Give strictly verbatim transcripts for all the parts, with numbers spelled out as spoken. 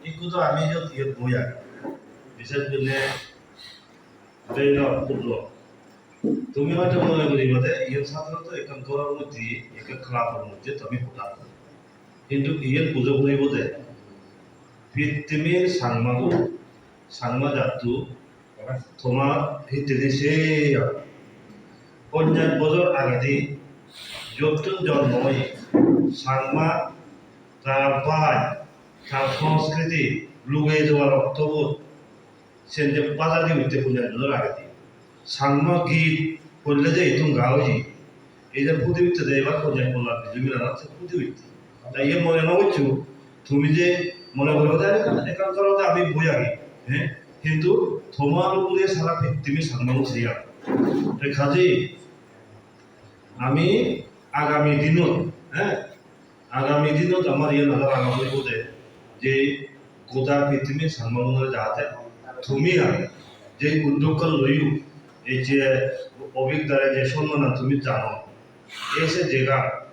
Ikku to ami iyot, iyot boi agi. Bishesh gurinei Bhei lok, put lok. Tumi hoyto mone guriba de, iyen sadharonoto ekkan ghoror moddhe, ekkan club-or moddhe tumi hoda. Hintu iyen bujo puribo de, pittimir Changmagun, Changma jatto, tomar hittedi sei agon. Ponjash bojor agedi jottun jonmo oye, Changma tar bhai, tar sanskriti lugei jebar ottobot, sen je baja di utte ponjash bojor agedi. Changma git holle je ittun ga oye, ei je pudi utte de ebar ponjash bojor age, jumi na se pudi utte. Ta iye mone no goccho, tumi je mone goro de ekkan, ekkan ghorot ami boi agi, he? Hintu tomar ugure sara pittimi Changmagun sei agon. Te kajei ami agami dinot, he? Agami dinot amar iyen adar agam oibo de, je goda pittimir Changmagunore jahate tumi ar je uddokkan loiyo, ei je Obik dare je sonmanan tumi jano, ei se jega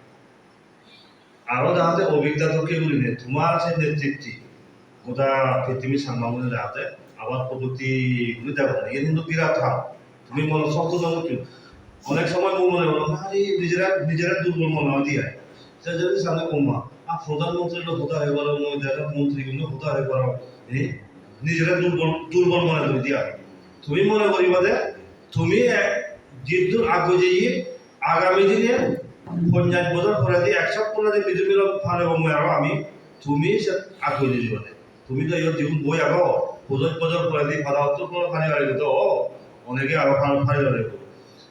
aro jahate Obik da dokke gurinei tomar se netritwe goda pittimir Changmagune jahate abar progoti guri degong. Iyen hintu birat ham. Tumi mone sokto no goccho. Onek somoy mui mone gorong, "Are, nijere, nijere durbol mone hoi de ai." Se jodi sane, "O ma, a prodhan montri loi hoda hoi parong, mui degong montri loi hoda hoi parong." E, nijere durbol, durbol mone guri de ai. Tumi mone guriba de, tumi ek, jiddur agoi jeye, agami dine ponjash bojor poredi, ekso poredi middle meal-ot parebo mui aro ami, tumi se agoi jeyegoi de. Tumi do iyot jigun boi ago, ponjash bojor poredi, pada sottor bojor poredi, onege aro par-, paribak.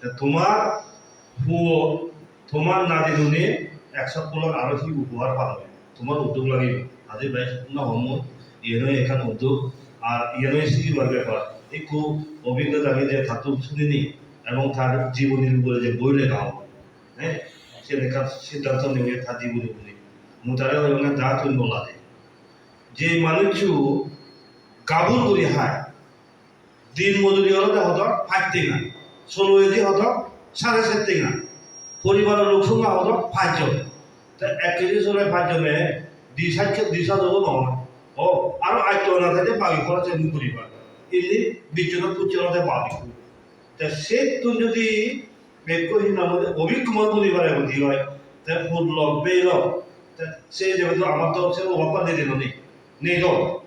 Te tomar puo, tomar nadinune ekso bojor aro hi upohar pabe? Tomar uddog lagibo. Aji bhai, na homo, iyen oi ekkan uddog, ar iyen oi sigibar bepar. Ekku Obik da age je tattun sunini, ebong tar jibonir ugure je boi lega obo, he? Siyen ekkan siddhanto neiye tar jibonir ugure. Mui tare hoyonge, da tui no lade. Je manuccho gabur guri hai, din mojuri olode hodok pach tenga, solo keji hodok sare sat tenga, poribaror lok songkha hodok pach jon. Te ek keji sole pach jone di sat, di sat obo no oi. O, aro atto ana thele bagi khoroch em guriba. Indi bish jonot pocche olode bagi. Te settun jodi bekko hi nang hoide Obik Kumar guri pare guri oi, te put lok, bhei lok, te se jebe to amar to se obab nei de, nei, nei do.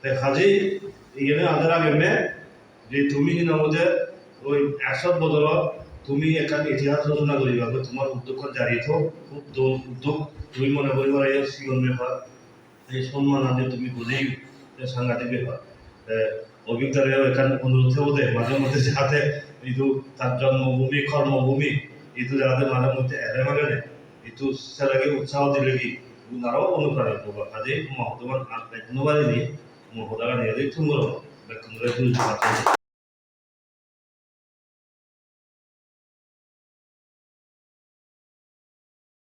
Te kajei iyene adar agemme je tumi hi nang hoide oi ekso bojorot tumi ekkan itihas rojona guriba, tomar uddokkan jari thok, hub dol uddok, tumi mone guriba ei sigon bepar. Ei somman ani tumi bujeyo, ei sangadik bepar. Te Obik dare ekkan onurot thebo de, maje moddhe jate idu tar jonmobhumi, kormobhumi, idu jate maje moddhe ele magene, idu selegi utsaho dilegi, igun aro onupranit obo. Kajei mo hodagan ar bej no parini, mo hodagani edi thum gorongor, bekkunore dul.